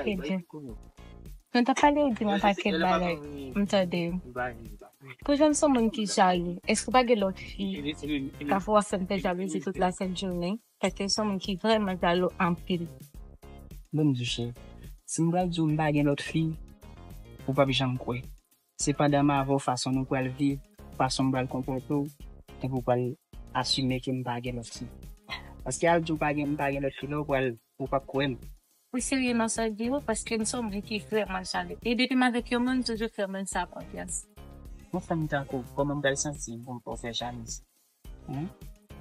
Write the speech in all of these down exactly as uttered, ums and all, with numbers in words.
Eddy. Nou t ap pale, ou di m yon pakèt bagay. M tande. Pou jan m se yon moun ki jalou, èske w pa gen lòt fi ki ka fè w ap fè m fè jalouzi tout la sent jounen? Paske m se yon moun ki vrèman jalou anpil. Bon, m di w, cheri, si m pral di w m pa gen lòt fi, ou p ap janm kwè. Se pandan m avè w, fason nou pral viv, fason m pral konpòte w, epi w pral asime ke m pa gen lòt fi. Paske al di w pa gen, m pa gen lòt fi la, ou pral, ou p ap kwè m. Ou serye nan sa w di yo, paske m se yon moun ki vrèman jalou. E depi m avèk yon moun, m toujou fè moun sa konfyans. Yon fanm tankou w, kòman m pral santi m pou m pa w fè jalouzi? Hein?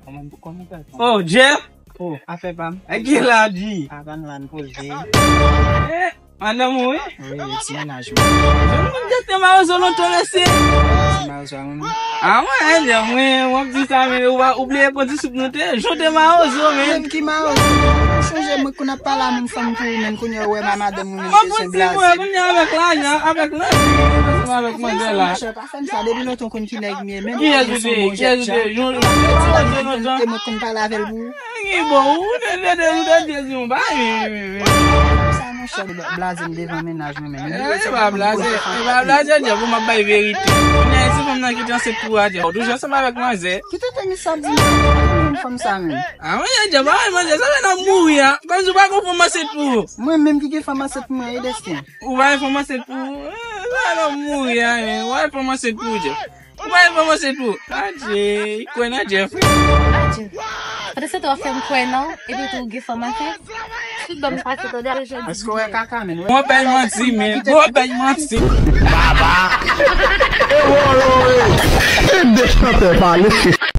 Kòman, kòman w pral fè? Oh, Jeff! Oh, afè pa m. Ak ki la di? Apa n la n poze. Eh, madanm ou, wi? Wi, wi, ti mennaj mwen. Moun gate mawozo lontan lese. Ti mawozo a mwen. Ah, mwen, eh, Jeff, mwen, w ap di sa, men ou pa, ou bliye pwodui soup nou te, jan w te mawozo, men. Menm ki mawozo? Ou sonje mwen kou n ap pale a moun fanm pou ou, menm kounye a ou wè ma madanm ou, menm ke se blaze. Mwen, kounye a avèk lajan, avèk lajan, avèk manzè la. Fè m sa, depi lontan w konn ki nèg m ye, menm. Kiyès ou te ye? Kiyès ou te ye? Yon, yon, yon, yon, yon. E mwen konn pale avè l pou ou. Ki bon, ou te, te, te, ou te di yon bagay, wi, wi, wi. Sa, monchè, blaze m devan mennaj mwen, menm. Eh, e pa blaze, e pa blaze, Jeff, pou m ap bay verite. Kounye a, si fanm nan ki te ansent pou ou a, Jeff, ou toujou ansanm avèk manzè. Ki te te mi sa di, menm fanm sa, menm. Ah, mwen, Jeff, pa bay manzè, sa fè n ap mouri, a. Kòmsi ou pa gon fanm ansent pou ou. Mwen menm ki gen fanm ansent pou mwen, e desten. Ou pa gen fanm ansent pou ou. Eh, sa fè n ap mouri, a, men. Ou pa gen fanm ansent pou ou, Jeff. Ou pa gen fanm ansent pou ou. Adje, li kwè nan Jeff. Adje. Pandan se tan w ap fè m kwè nan, epi tou w gen fanm ansent. Tout bon m pase tande ale jodi. Èske w wè kaka, menm? Gwo bèl manti, men. Gwo bèl manti. Baba. E wolo, e. Kite de chantè pale.